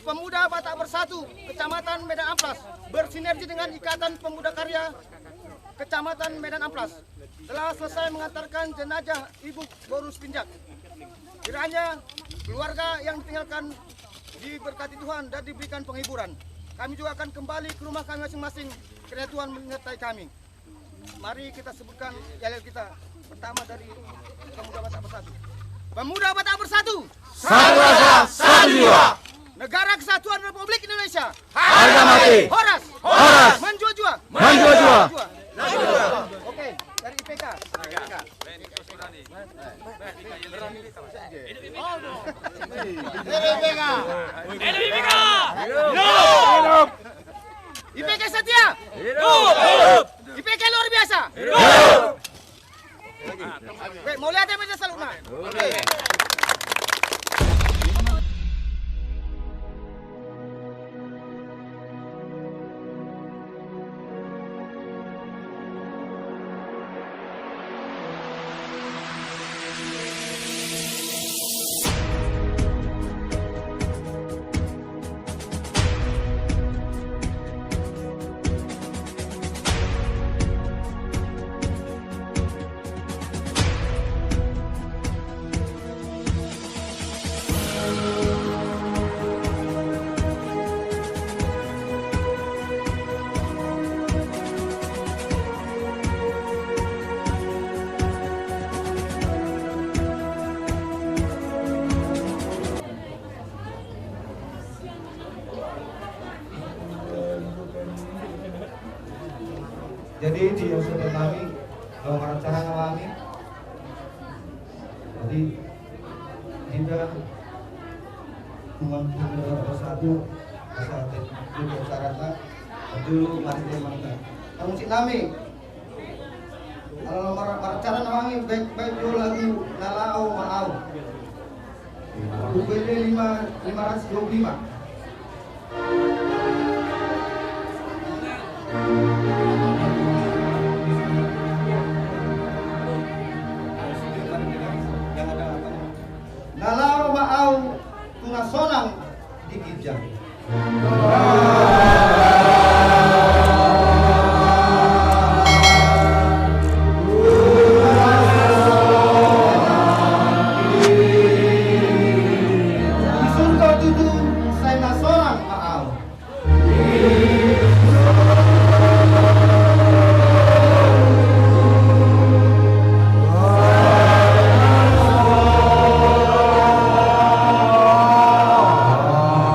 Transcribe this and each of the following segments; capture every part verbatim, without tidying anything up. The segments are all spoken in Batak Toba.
Pemuda Batak Bersatu Kecamatan Medan Amplas bersinergi dengan Ikatan Pemuda Karya Kecamatan Medan Amplas telah selesai mengantarkan jenazah Ibu Boru Sitinjak. Kiranya keluarga yang ditinggalkan diberkati Tuhan dan diberikan penghiburan. Kami juga akan kembali ke rumah kami masing-masing. Kiranya Tuhan menyertai kami. Mari kita sebutkan yel-yel kita. Pertama dari Pemuda Batak Bersatu. Pemuda Batak Bersatu. Satu rasa, satu jiwa. Negara Kesatuan Republik Indonesia. Harga mati. Horas. Horas. Menjua-jua. Menjua-jua. Oke, dari I P K. I P K. I P K setia. Hidup. I P K luar biasa. Hidup. Weh, mau lihat apa dia selalu nak? Jadi di episode nami, kalau acara nami, jadi kita cuma bersatu, bersatu di acara ta, dulu mari dia mangga. Kamu si nami, kalau mar-, acara nami baik-baik dulu lagu Na Laho Ma Au. U P L lima, lima ratus dua puluh lima. Na laho ma au tu na sonang di ginjang. Di surgo tutu sai na sonang ma au.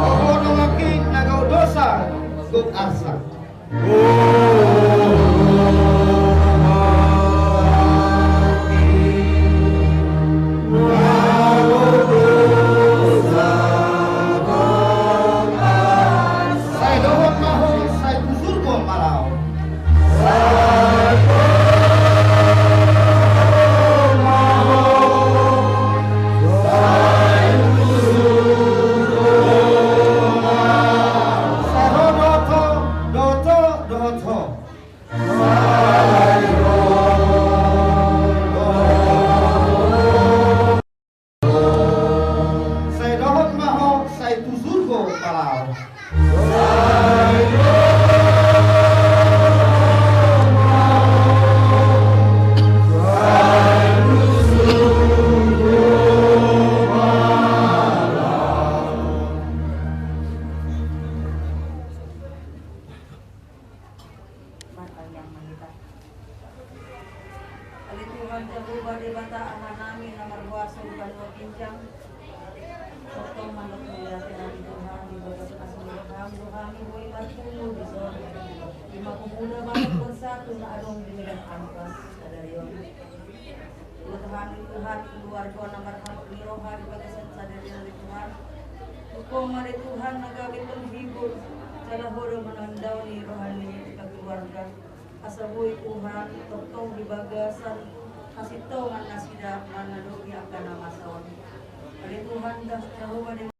Oho donganki na gok dosa, gok arsak. Sai dohot ma ho, sai tu surgo ma laho. Sai ro dohot ho, dohot ho, dohot ho. Sai dohot ma ho, sai tu surgo ma laho. Martangiang ma hita. Ale Tuhan Jahowa Debata Amanami na markuaso di banua ginjang, tongtong mandok mauliate hami Tuhan di bagasan asi ni roham do hami boi marpungu dison. Ima Pemuda Batak Bersatu na adong di Medan Amplas sadari on. Tuhan, Tuhan, keluarga na marhabot ni roha di bagasan sadari on ale Tuhan. Tungkol ma ale Tuhan na gabe penghibur, jala Ho do manandaoni roha ni keluarga. Asa boi Tuhan, tongtong di bagasan hasintongan nasida mangadopi angka na masa on. Ale Tuhan, dah Jahowa